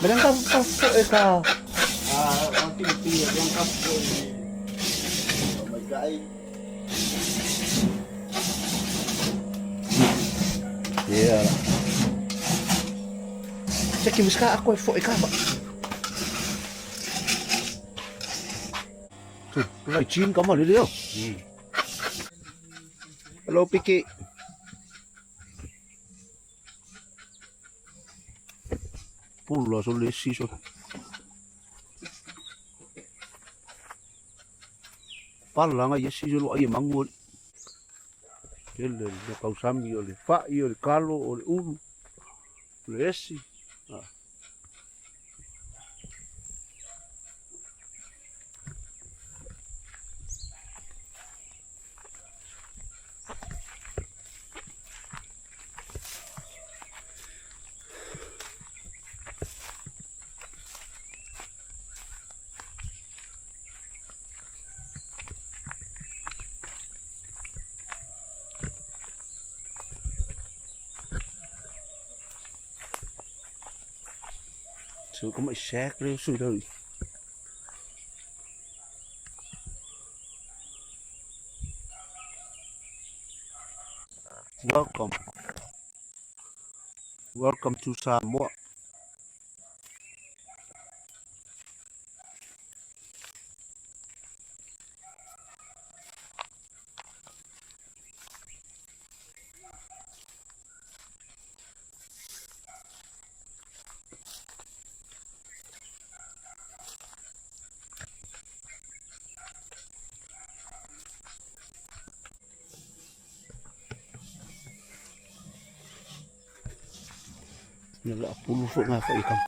Kaya ka ka e ka. Ah, ang tingting ang kapo. Oh my God. Yeah. Se ki miska ako e fo e ka. Tu, lai chin ka ma le leo. Hello Piki. Pullo sulle siso. Palla nga yesi lo ai mangu. Tele le kausami o le fa'i o le kalo o le ulu o le esi. Ah. So come exactly so do. Welcome. Welcome to Samoa. Nala pulu fo nga fa ikam.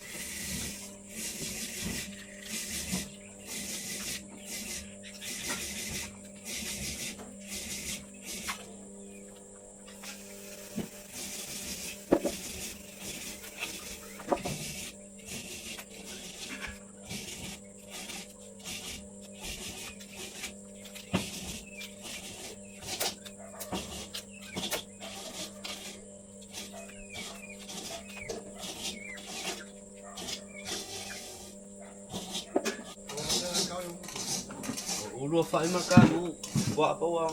Ulu fa ima ka mu wa pa wa.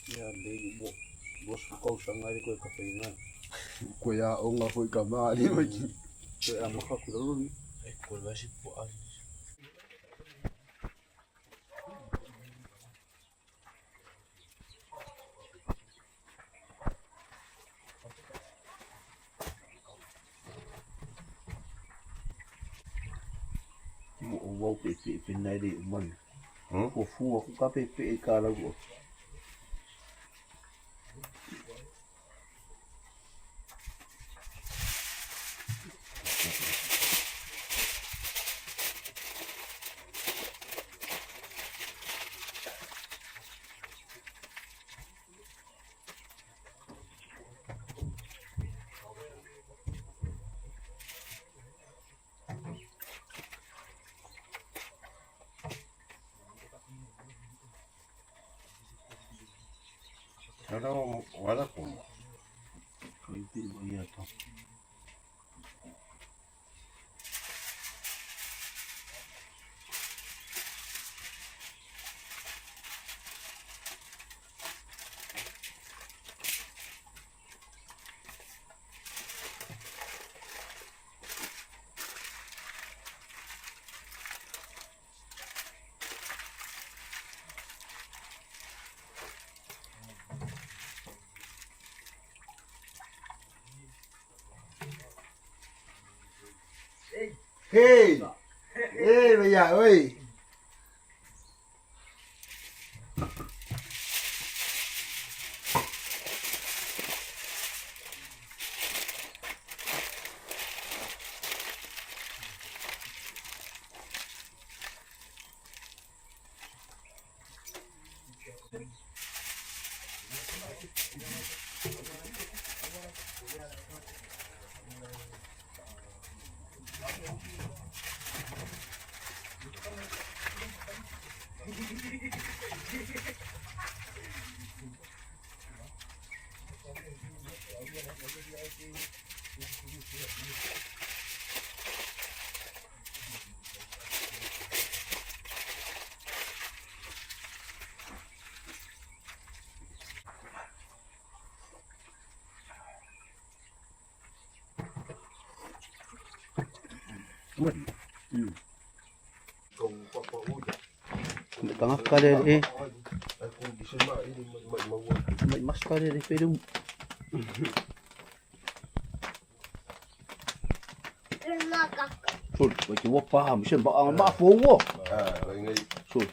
Ya le bo bos ko sa nga ko ka fa inga. Ko ia onga foi ka maali mai. Ko a maka ku ro ni. Ko ba si po a. Mo o wau pe pe pe nai le man. Ko fu ku ka pe pe ka la go. Wala wala ko. Ko i mo ia to. Hey. Hey, bây ơi. Tanga kare e. Mai mas kare e peru. Sul, vai te wapa, mi sem ba ma fo wo. Sul.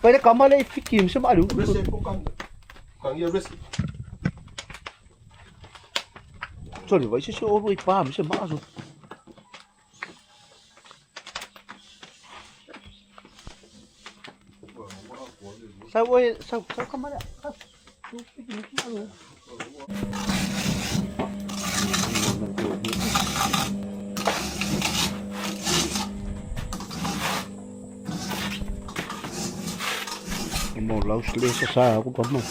Pai le kama le fiki mi sem alu. Sul, vai se se o i pa mi sem ma so. Sa wo sa sa kama le. Su fiki mi sem alu. Mo laus le sa sa ko kama.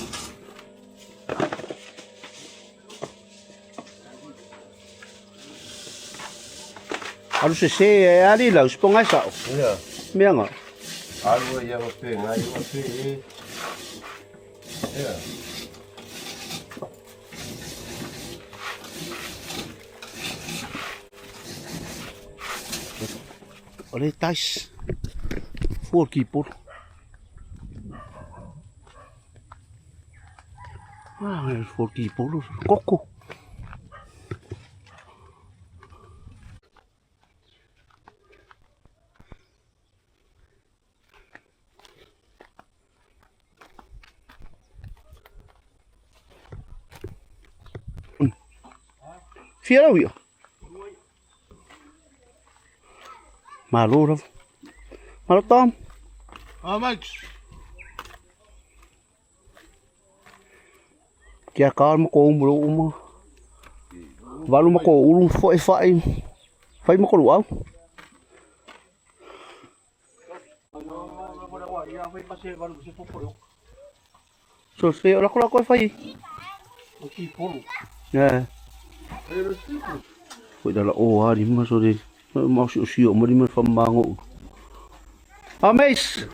Alu se se e ali laus ponga sa. Ia. Mea nga. Alu ia ma pe ngai ma pe. Ia. O le tais. Four keyboard. Ah, é four keyboard. Coco. Fia lau ia. Malo lava. Malo Tom. Ah, Mike. Kia ka ma ko umu uma. Valu ma ko ulu fo e fai. Fai ma ko lu au. So se o la ko la ko fai. Yeah. Foi dala o hari ma so de ma si o si o ma di ma fa mango. Ameis.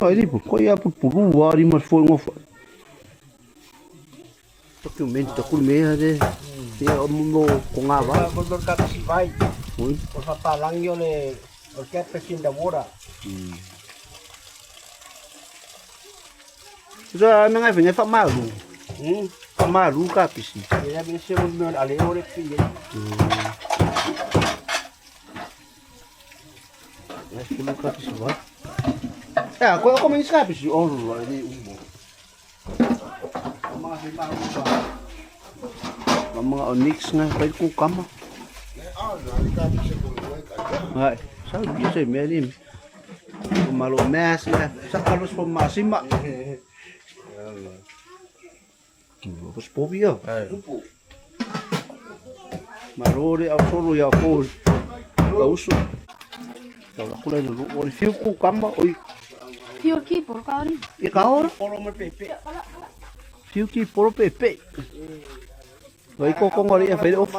Ai di ko ia pu pu hari ma fo ngo fa. Documento ku me ha de. Ia o mo ko ngā va. Ko ka si vai. Oi. O fa palangi o le o ke pe da wora. So me ngai fa fa malu. Fa malu ka pisi. Ia me se mo me ale o le pi. Ngai fulu ka pisi va. Ya, ko ko me ka pisi o ru ni umo. Ma se ma u ba. Mga onyx nga pa ko kama. Hai, sa bi se me ni. Malo mes nga sa kalos po masima. Os povia. Marore au solo ia ko. Ka usu. Tau la kula lu o fiu ku kama oi Fio ki por ka ori. i ka ora. Polo me pepe. Fiu ki poro pepe. Vai ko ko ngori e fai ofu.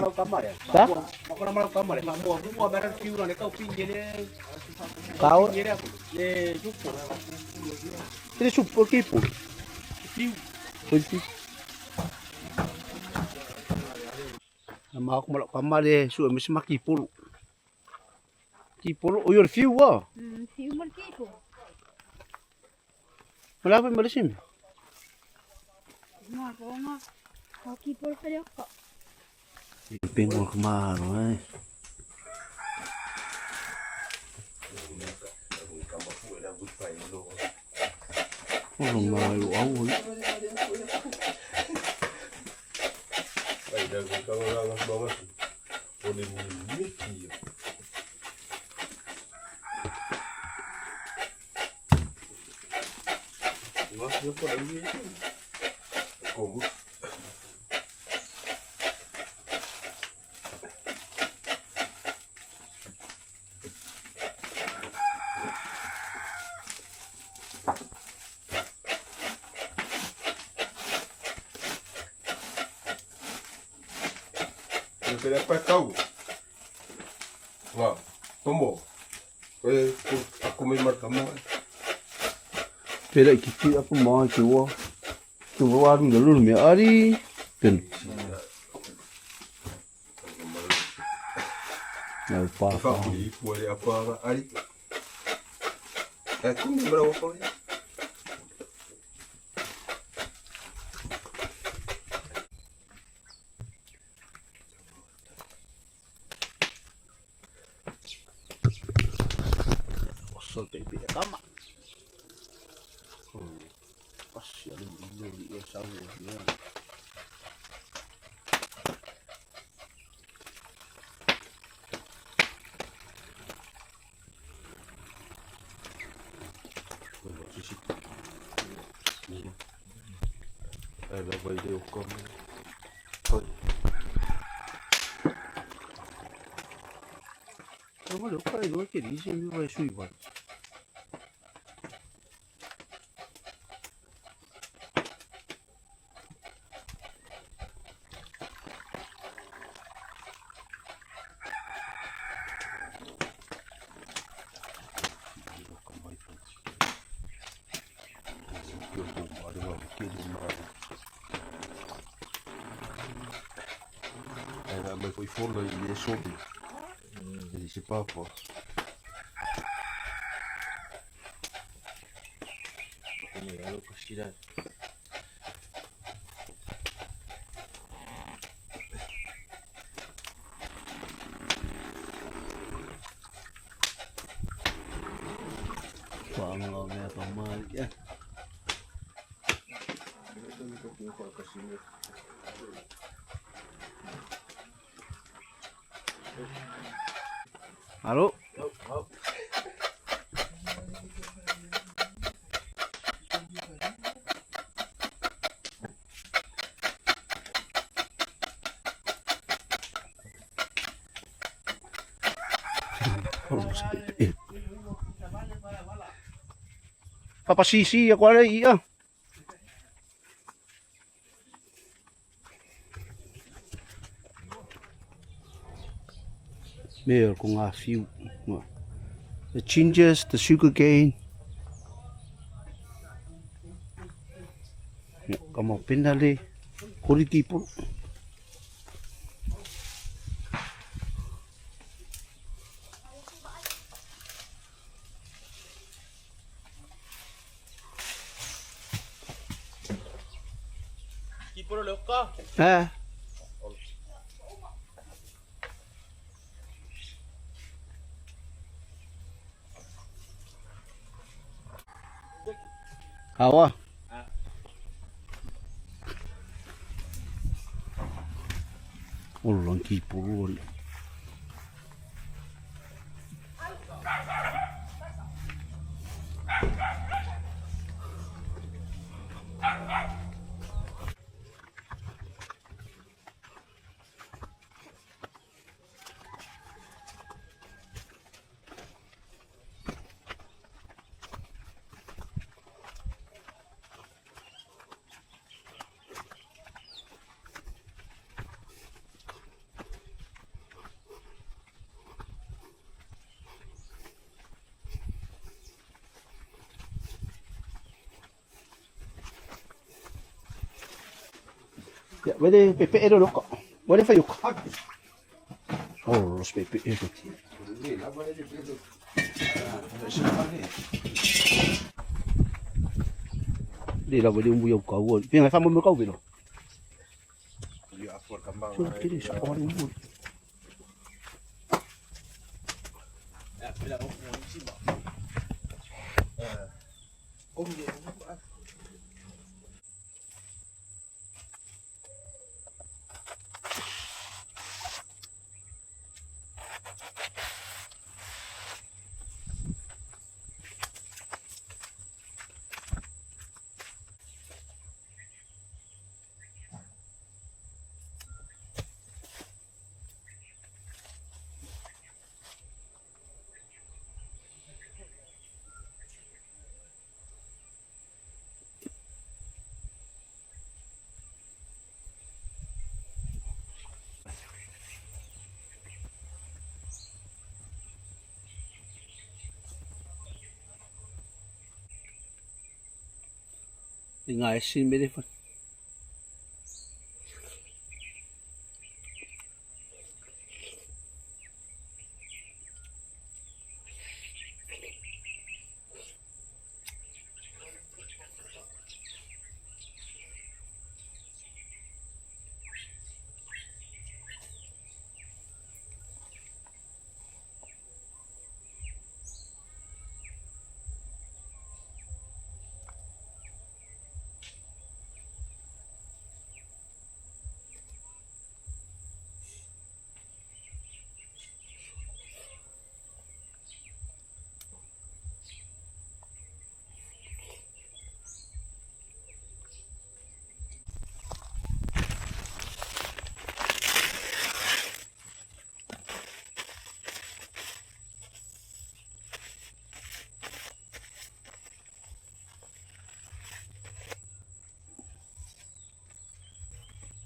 Ta? Ma ko ma ka ma le ma mo mo ma ra fiu na le ka pi le. Ka ora. Le jupo. Ele su por ki por. Fiu. Oi fi. Ma ko mala kama le su me sima ki poro. Ki poro o yor fiu wa. Fio mar ki por. Mala pa mala sim. Ma ko nga. Ka ki por fere ka. Pengo kemaro eh. Oh, mai lu au oi. Ai da ko ka nga nga O le miki. Como? Pele pa kau. Nga, tombo. E aku me marka mo. Pera i kiki aku maa ki wa. Ki wa aru la lulu mea ari. Pen. Nau pa Fa pa. ku i pu le apa ari. E ku me mara wa Sol pepe kama. Pasi alu ilo i e sau ya. E la vai le o kama. Olha, o cara não queria se me vai suivar. E la mai foi fola i le sobi. E se papa. Wanga mea ka mai. Ya. Alo. Papasisi ako ala iya. Mea ko ngā whiu. The gingers, the sugar cane. Ia, ka mau pena le. Kori ki poro. Eh. Awa. Ollaan kiipuru. Ja, wede pepe ero loko. Wede fa yuk. Oh, los pepe ero. Đi là wede umbu yau kau. Pinga fa mo kau velo. Ia afuar kambang. Sudah kiri sa orang umbu. I ngā esi me le whai.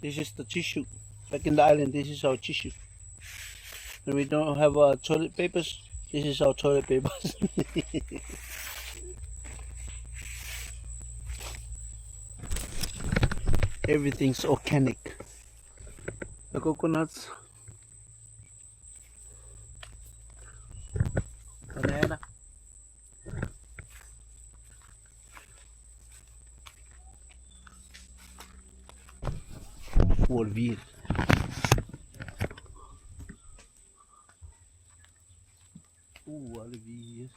This is the tissue. Back in the island, this is our tissue. When we don't have toilet papers, this is our toilet papers. Everything's organic. The coconuts, banana. Volvir. Alivia.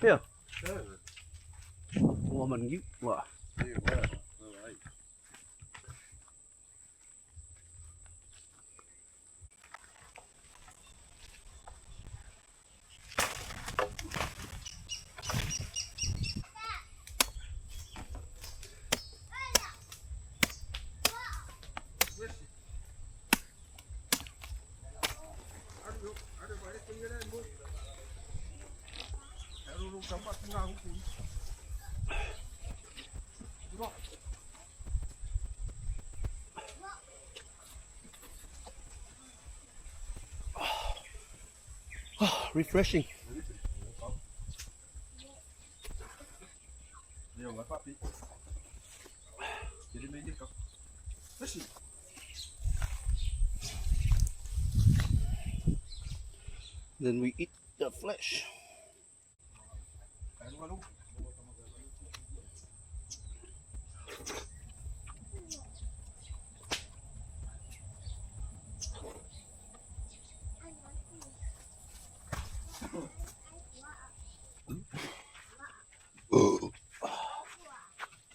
Yeah. Woman, you what? Oh, refreshing. Then we eat the flesh.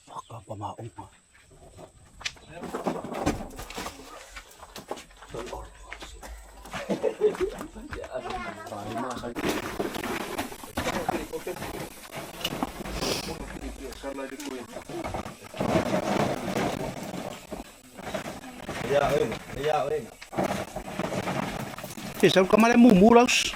Fuck up, pamaong pa. Esse é o camaré murmuras.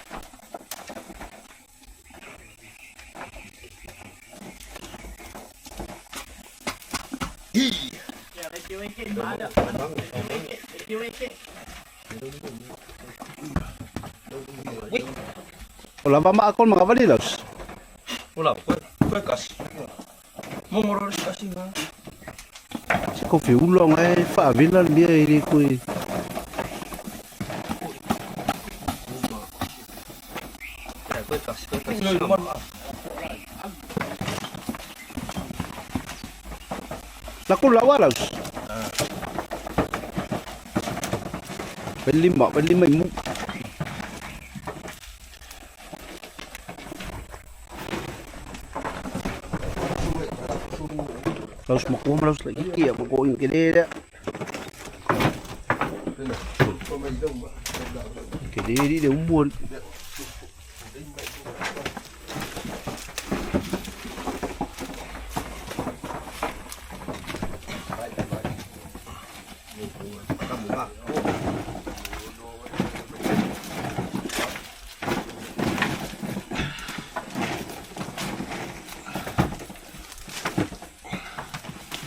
Wala ba maakol mga valilos? Wala, pwede kasi. Mongoro kasi nga. Se kofi ulo nga e faavila le mea e le koe. Pwede kasi, pwede kasi. Lako lawa laus. Pelima, pelima imu. Laus makuha laus lagi kia mako yung kile. Kile di de umur.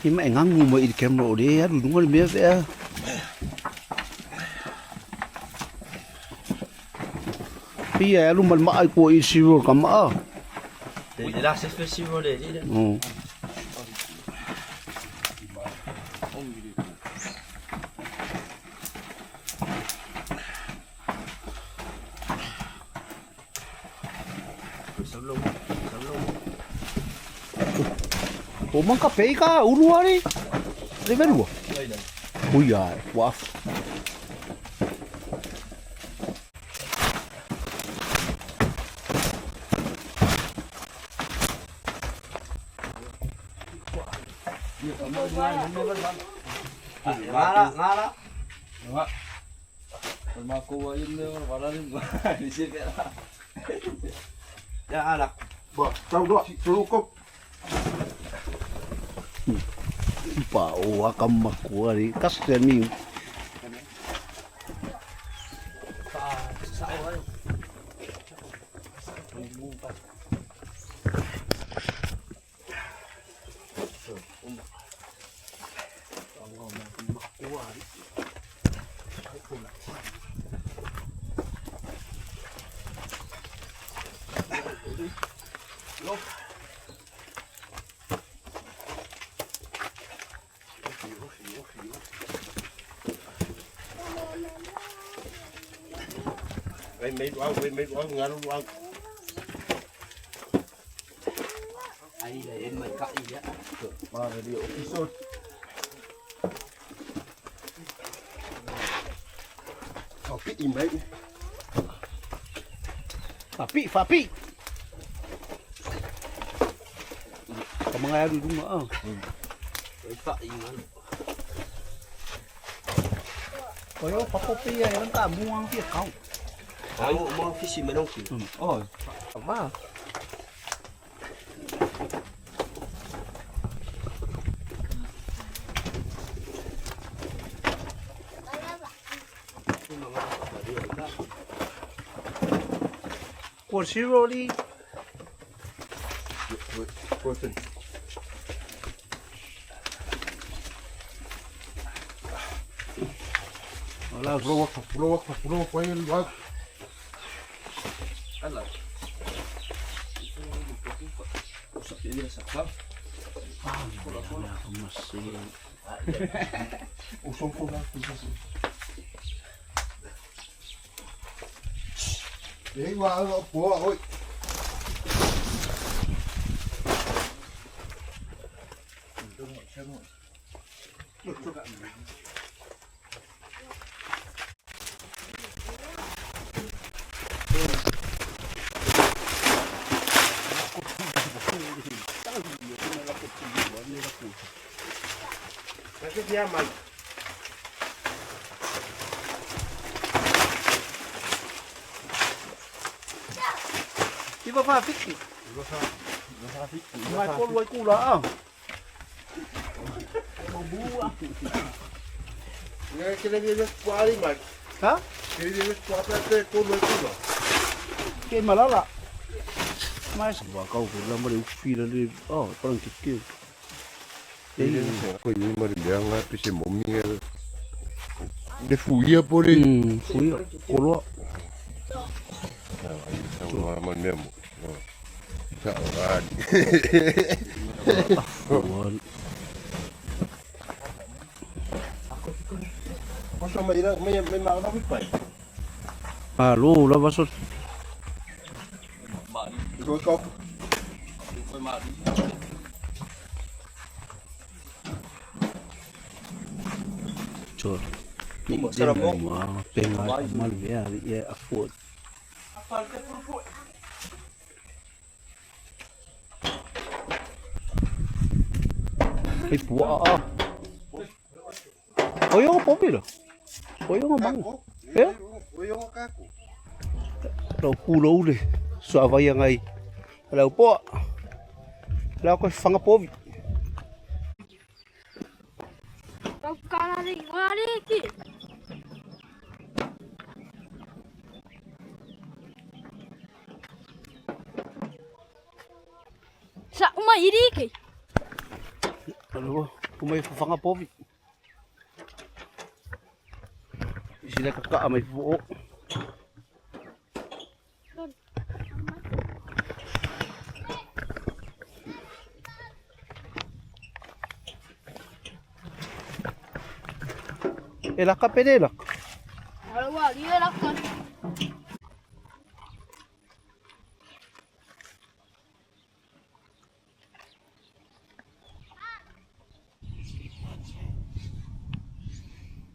Ni mai ngangu mo i camera o le alu lunga le mea vea. Pia e alu ma le maa i kua i siro ka maa. Le la se fe siro le le. O manga pei ka ulu ari. Le velua. Ui ai, waf. Ngala, ngala. Nga. Makuha yun na yun, wala rin ba? Isip ya. Ya alak. Ba, tau doa, cukup. Pa o akamakua ari. Kasi ni. Wei mei wau, wei mei wau, ngaru wau. Ai le en mai ka ia. Kau pi mai. Fapi, fapi. Ka mga alu lunga ah. Wei pa ingan. Koyo papo pia e ka muang pia kau. Ai mo fisi menong ki. Oh. Ma. Ko siro li. Kosen. Wala Pulo wak, pulo wak, pulo wak, wai wak. Ala. Usap ini sakap. Usung ko na. Ei wa wa po oi. Kasi dia mai. Iwa fa fiki. Mai ko lui ku la ah. Nga kele dia kuali mai. Ha? Kele dia kuali te ko lo ko. Ke malala. Mai wa kau ko la mare ufi la le. Oh, parang kike. Ko ni mari mea nga pise momi e. Le fuia por e. Fui koloa. Ai sa wa ma mea mo. Sa wa. Ko sa mai ra mai mai ma na pai. Ah, lo la vaso. Ko ko. Chor. Mo sarap mo. Penga mal vea ye afu. Ei pua a. Oyo popilo. Oyo mang. Eh? Oyo ka ko. Lau pulo ule. Sua vai ngai. Lau po. Lau ko fanga povi. Kau kana le wale ki. Sa uma iri ki. Alo, kumai fanga povi. Sila kaka mai fuo. E laka pe le laka. Ua li e laka.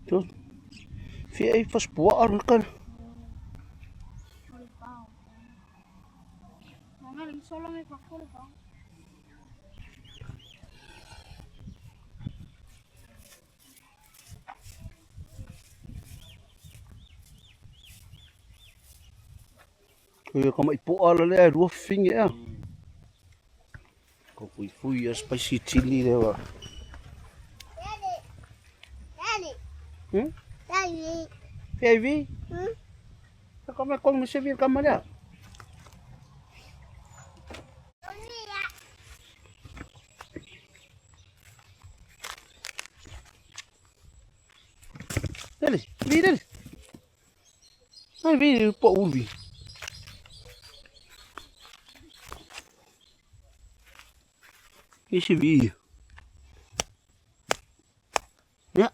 Tu. Fia e faspua ar kan. Solo me fa le pao. Ia ka mai poa la lea rua finge ea. Ko fui fui a spicy chili le wa. Daddy. Daddy. Hmm? Daddy. Fia vi? Hmm? Ka mai kong me se vi ka maria. Dele, vi dele. Ai vi po uvi. Esse vi. Ya.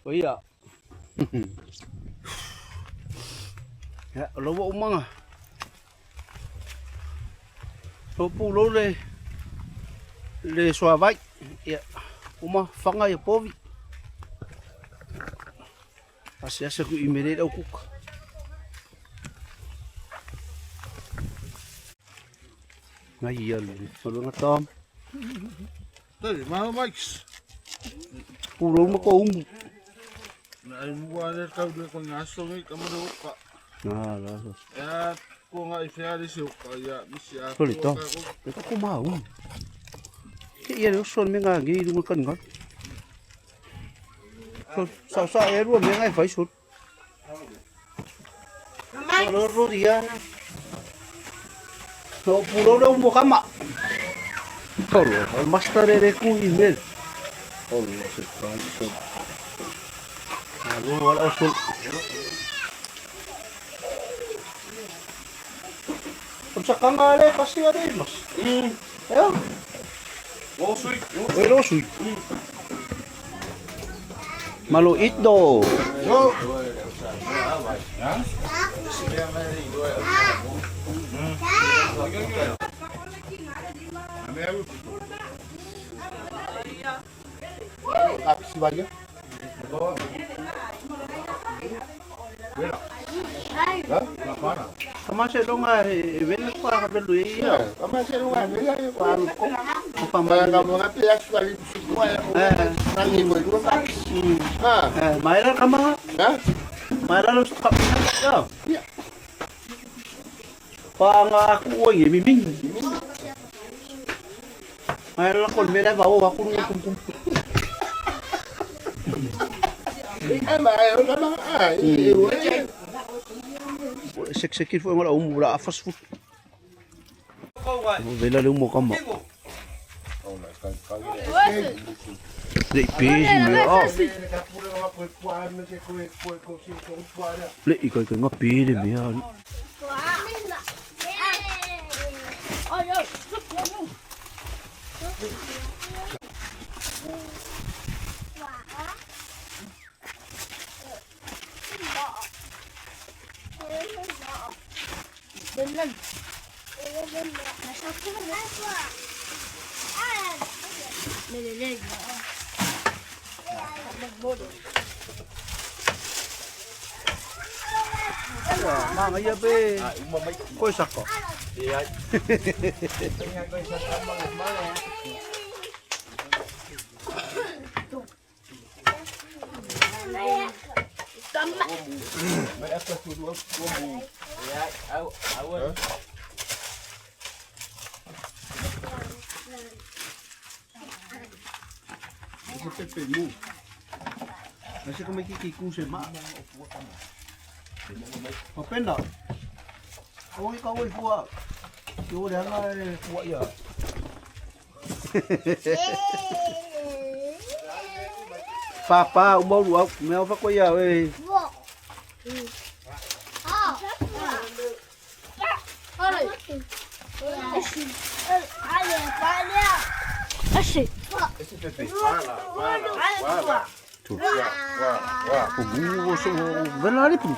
Oi ya. Ya, lo wo umanga. Lo pu lo le le suavai. Ya. Uma fanga ya povi. Asi asa ku imere au kuka. Ngai ia le falunga tom. Tari, malo Mikes. Pulo ma ko umu. Na ai mua le kau le ko ngaso ngi ka mo ka. Na la. Ya ko nga i fea le se ka ya misi a. Soli to. Le ko ko ma umu. Ke ia le son me nga ngi lu kan ngal. So sa sa e ru me ngai fai sut. Ro ro dia. No pulo le umu kama. Tolo, al master re ku email. Allah subhanahu wa ta'ala. Wal usul. Sa kangale kasi ada mas. Ya. Losui. Oi losui. Malo itdo. No. Apa si baya? Kama se longa e vele kwa ka belu ia. Kama se longa vele kwa ko. Pa ma ka mo ka pe asu ali su kwa ya. Nani mo ko pa. Ha. Eh, maira kama. Ha? Maira lo ka ya. Pa nga ku o ye mi min. Maira ko me la va o ku kum kum. Eh ma e ma ai e Sek sek fu ngala umu la afas fu. Vela le umu kama. Le pesi me a. Le i kai kai nga pele me a. Mga ia be. Koi sako. Iya. Ese pepe mu. Nasi kami kiki kuse ma. Mapenda. Oi ka oi fua. Yo le anga e fua ia. Papa, o mau au, me au fa ia e. Vela ali pu.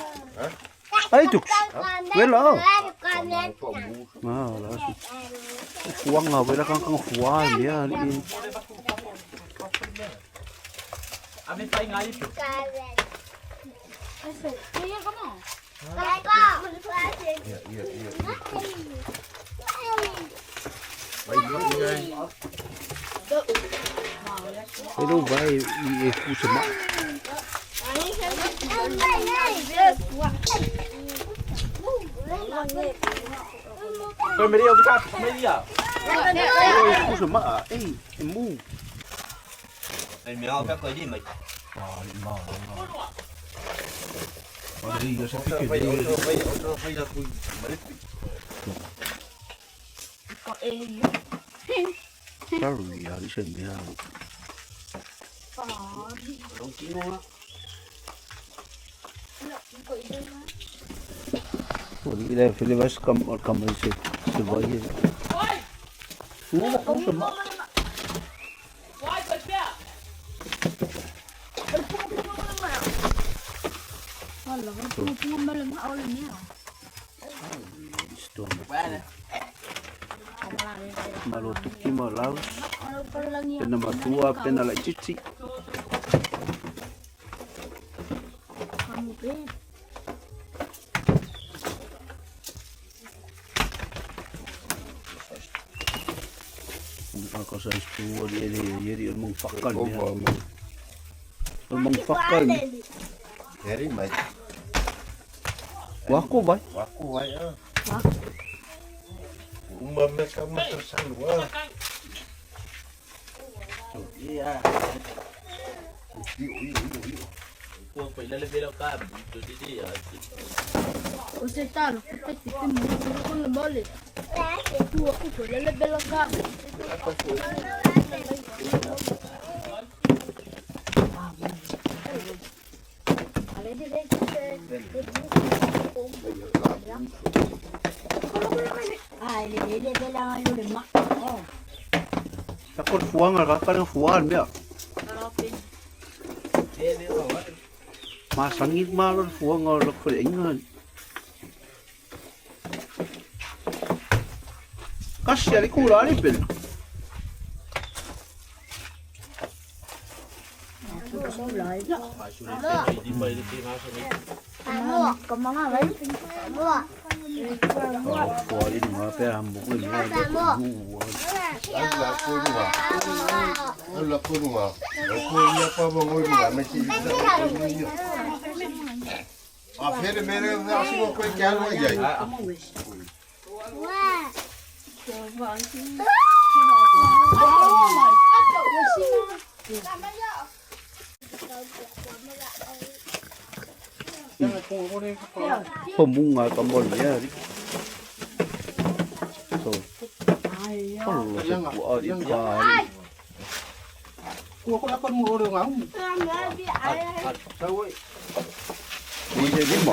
Ai tu. Vela. Ah, la su. Fuanga vela kang kang fua ya ali. Ame pa ngai tu. Hello vai e fu se ma. Kau meri au ka meri ya. Fu se ma ei e mu. Ai me au ka ko di mai. Ali ya se pique. Sorry, ali se me ha. Ila filibas kam kam se se vai. Fu se ma. Malo tuki ma laus. Pena matua, pena la chichi. Ako sa istuwa di eri eri mong fakal niya. Mong fakal. Eri mai. Wako ba? Wako vai ah. Uma me kama tersalua. Iya. Iyo iyo iyo iyo. Ko ko ila le bela ka tu di di ya. Takot fuanga ka ka fuan mea. Masangit malo fuanga lo ko inga. Kasi ali kula ali pen. Fua ali nga pe am bu ko nga. Ala ko nua. Ala ko nua. Ko ia pa mo ngoi nua me si isa. A fere mere na si mo ko ke alo ia. Pamunga ka mo niya. So. Oh, se pu ali pa. Ko ko ako mo ro ngau. Ni se di mo.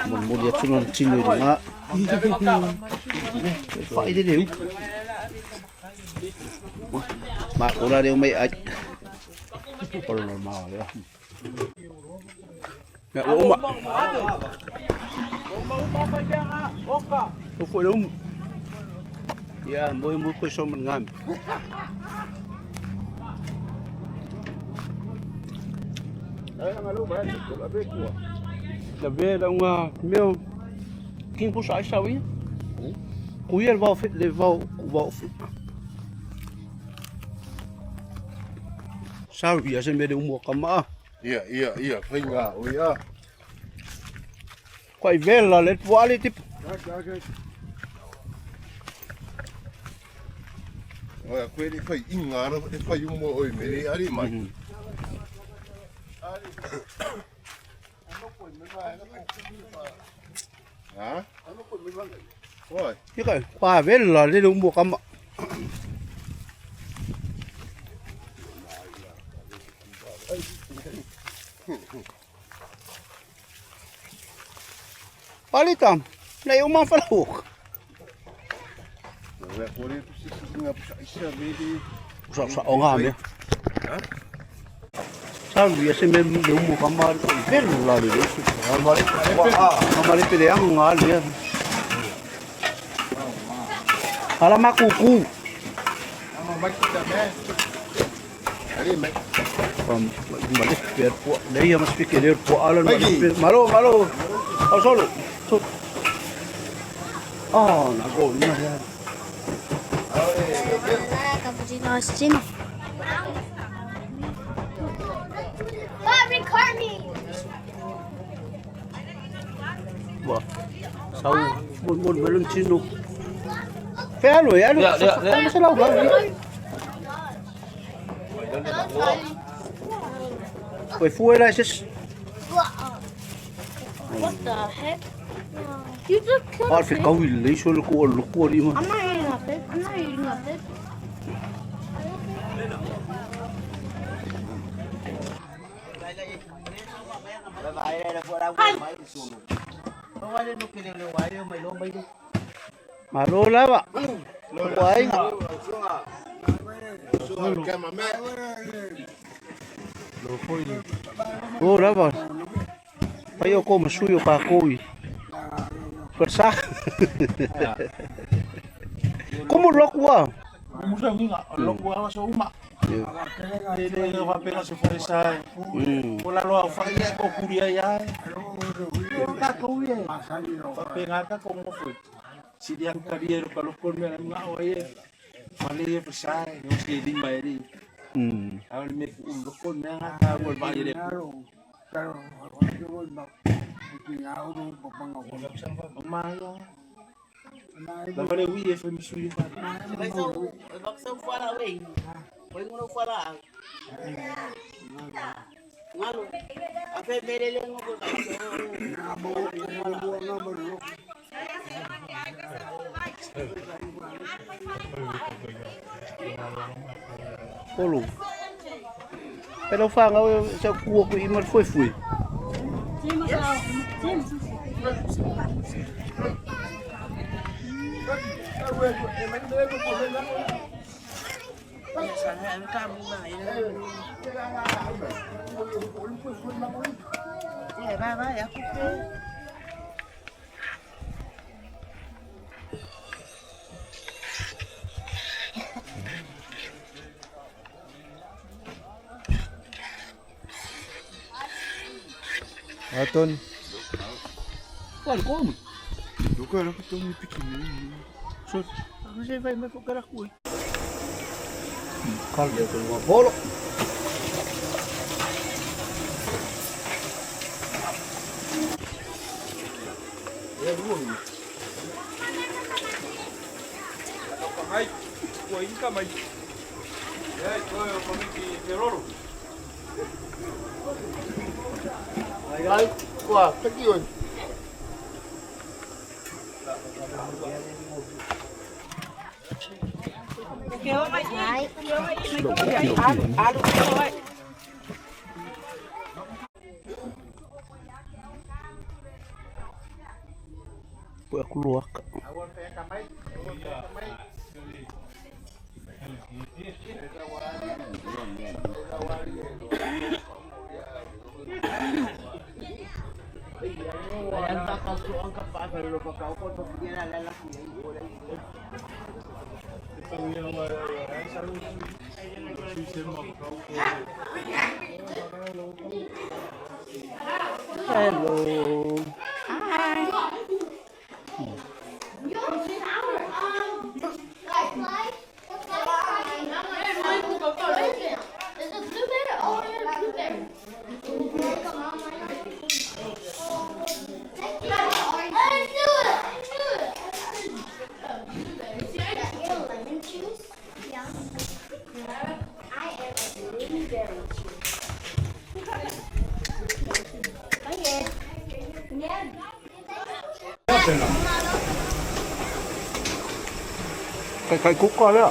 Mo mo dia chunon chino di nga. Phải đi đều. Mà cô ra đều mày ách. Con nó mò đấy. Mẹ ốm ạ. Tôi phải đúng. Ya, mỗi mỗi cái số mình ngam. La ve la nga meu king po sa sawi. Kuya vau fit le vau vau fit. Sawi ya se me de umo kama. Ia ia ia finga o ia. Quai vela le tuali tip. Oia koe re whai inga ara e whai umo oi mere ari mai. Ha? Oi. Ika pa vela le umo kama. Palitam. Nei o mafala. Sa sa onga me. Sa lu se me le umu ka ma velu la le le. Ka ma le pele anga le. Ala makuku. Ma le per po. Lei mas pique po ala malo malo. Ao solo. Oh, na go na ya. Cappuccino. Record me. Wah. Sau bon bon meloncino. Felo ya lu. Ya, ya. Oi fuera ese. What the heck? You just killed Al fi kawi le so ko lo ko ri ma. I'm not eating a fish. I'm not eating a fish. Malo lava. Ko ai. O lava. Pai o ko masuyo ka koi. Persa. Como lokwa? Musa nginga lokwa so uma. Ele va pena se fare sai. Ola lo fa ia ko kuria ya. Ka ko ye. Fa pena ka ko mo foi. Si dia kariero ka lo ko me nga o ye. Fale ye sai, no si di mai ri. Awal me ku lo ko me nga ka go ba ye. Ma ya. La vale wi e fe mi su fa. Olo. Pero fa nga sa kuo ko i mar foi foi. Aton. Qual como? Duka la ko mi piki. So, você vai me focar aqui. Calma, eu vou bolo. Ai, ua inka mai. Ai, ko ko mi ki te roro. Ai, qua, taki oi. Poi keluar. Hello. There's a blueberry. Oh, there's a blueberry. I knew it. I knew it. Lemon juice? Yeah. I am a blueberry juice. Okay. Yeah. Kai kai kuka lea.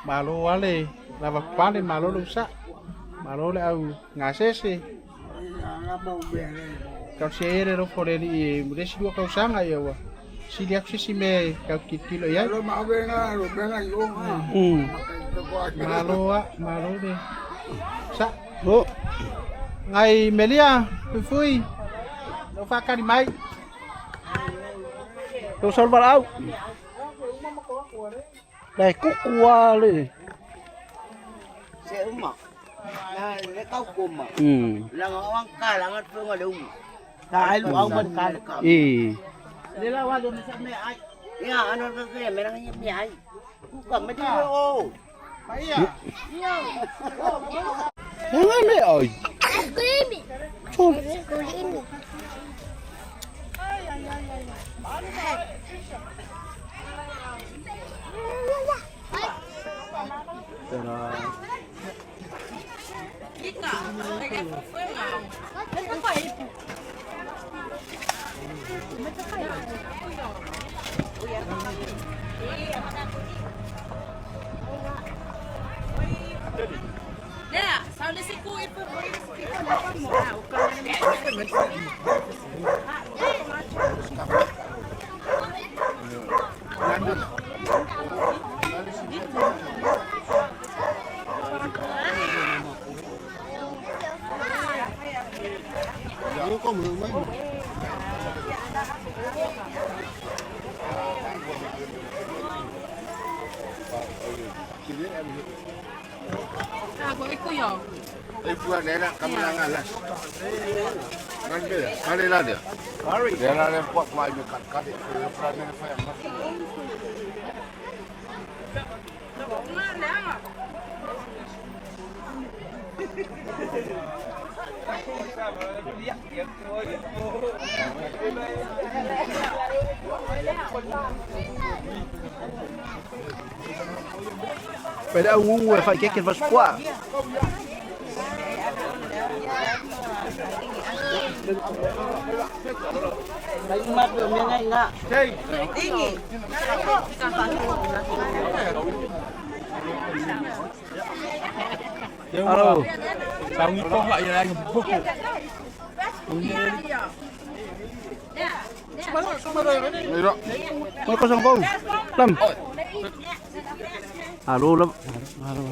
Malo ale lava pale malo le usa. Malo le au ngasese. Kau se ere ro fo le i muresi lua kausanga ia ua. Sili aku sisi me kau kilo iai. Malo a, malo le. Sa. Oh. Ngai melia, fui. No whakari mai. Tau salvar au. Dai kukua le. Se uma. Na le kau koma. La ngawang ka la ngat fenga le uma. Ta ai lu au man ka le ka. Eh. Le la wa le me me ai. Ya ano te te me nang me ai. Ku ka me di o. Paia. Ngai me ai. Kulimi. Chol. Kulimi. Tara. Phải đã ngu người phải cái vật quả. Alo. Sao nghĩ con lại đây bốc. Có có xong không? Lâm. Alo Lâm. Alo.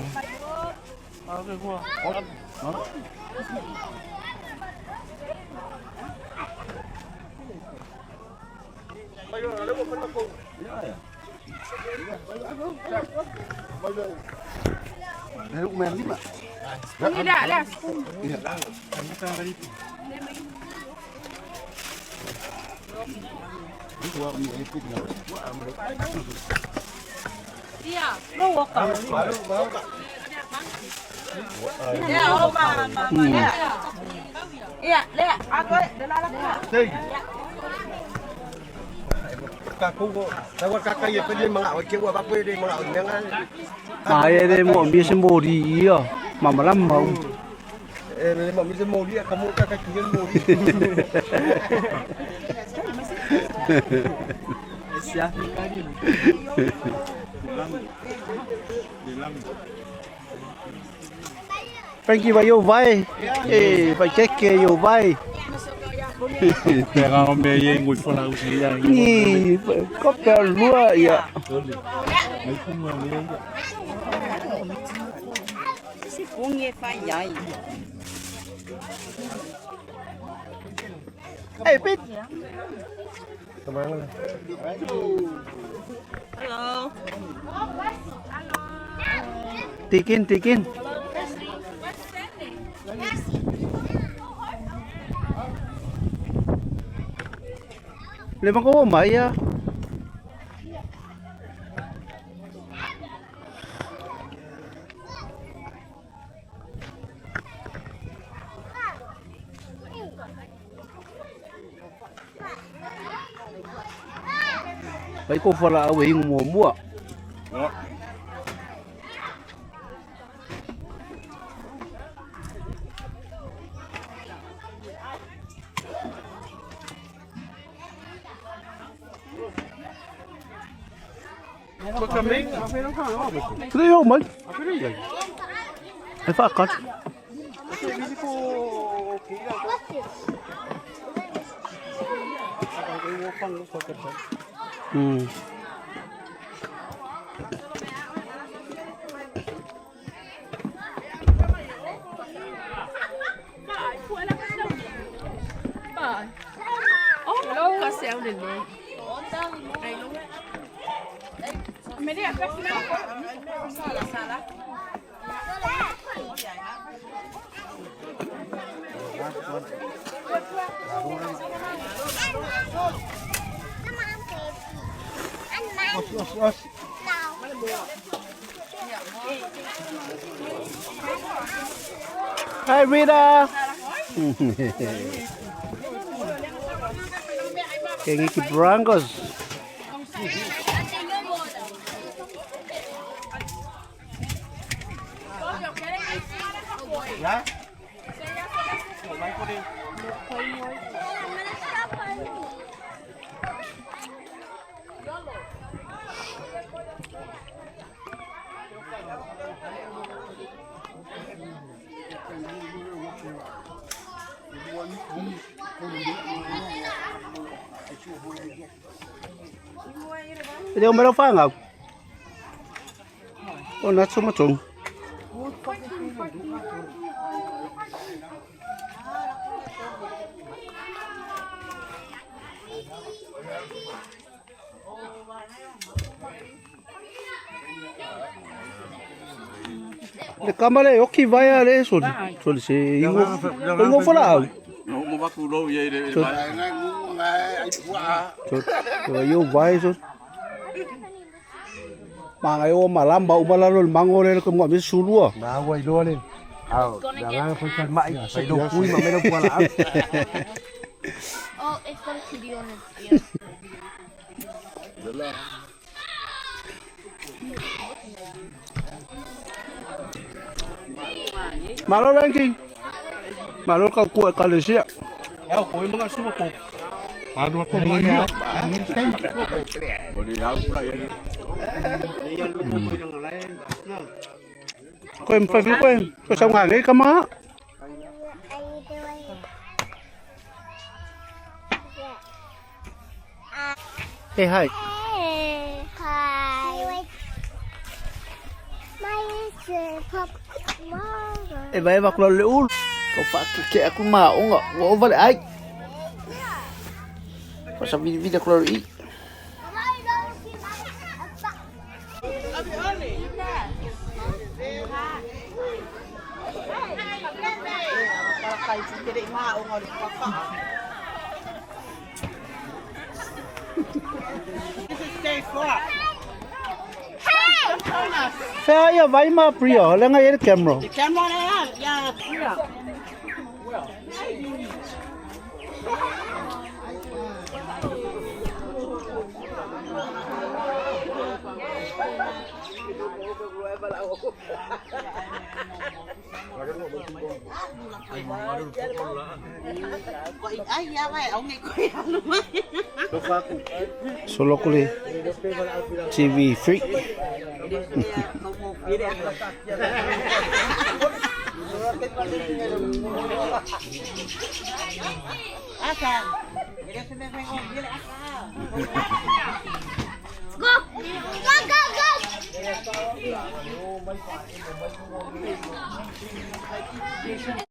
Mà đây mọi người xem bồ đi à, mà lắm không? Frankie vai yo vai, eh vai che yo vai. Pera me ye ngui fola usi ya. Ni có per lua ya. Ê Pít. Hello. Tikin tikin. Lên bằng có mấy á. Mấy cô phật là ở mùa mùa. Le o mai. E whaakata. Hi Rita. Kengi ki Brangos. Ele o mero whangau. O natso matong. Le kamale oki vai le soli. Soli se ingo. Ingo fala au. No mo baku lo ye le. So yo vai so. Manga yo malamba umalalo le mango le ko mo sulua. Na ua iloa le. Ao, na ngā fai kai mai, fai lo kui ma melo pua la au. Oh, it's got a kitty on its ear. Malo ranking. Malo ka ku ka le sia. Koe mfa fi koe. Ko sa ngā ka ma. Hey hi. Hey, hi. E vai va kula le ulu. Ko fa ke aku ma onga wo over ai. Fa sa vidi vidi kula i. Fea ia vai ma pria, le ngai le camera. Solo ko le TV freak. Go! Go, go, go!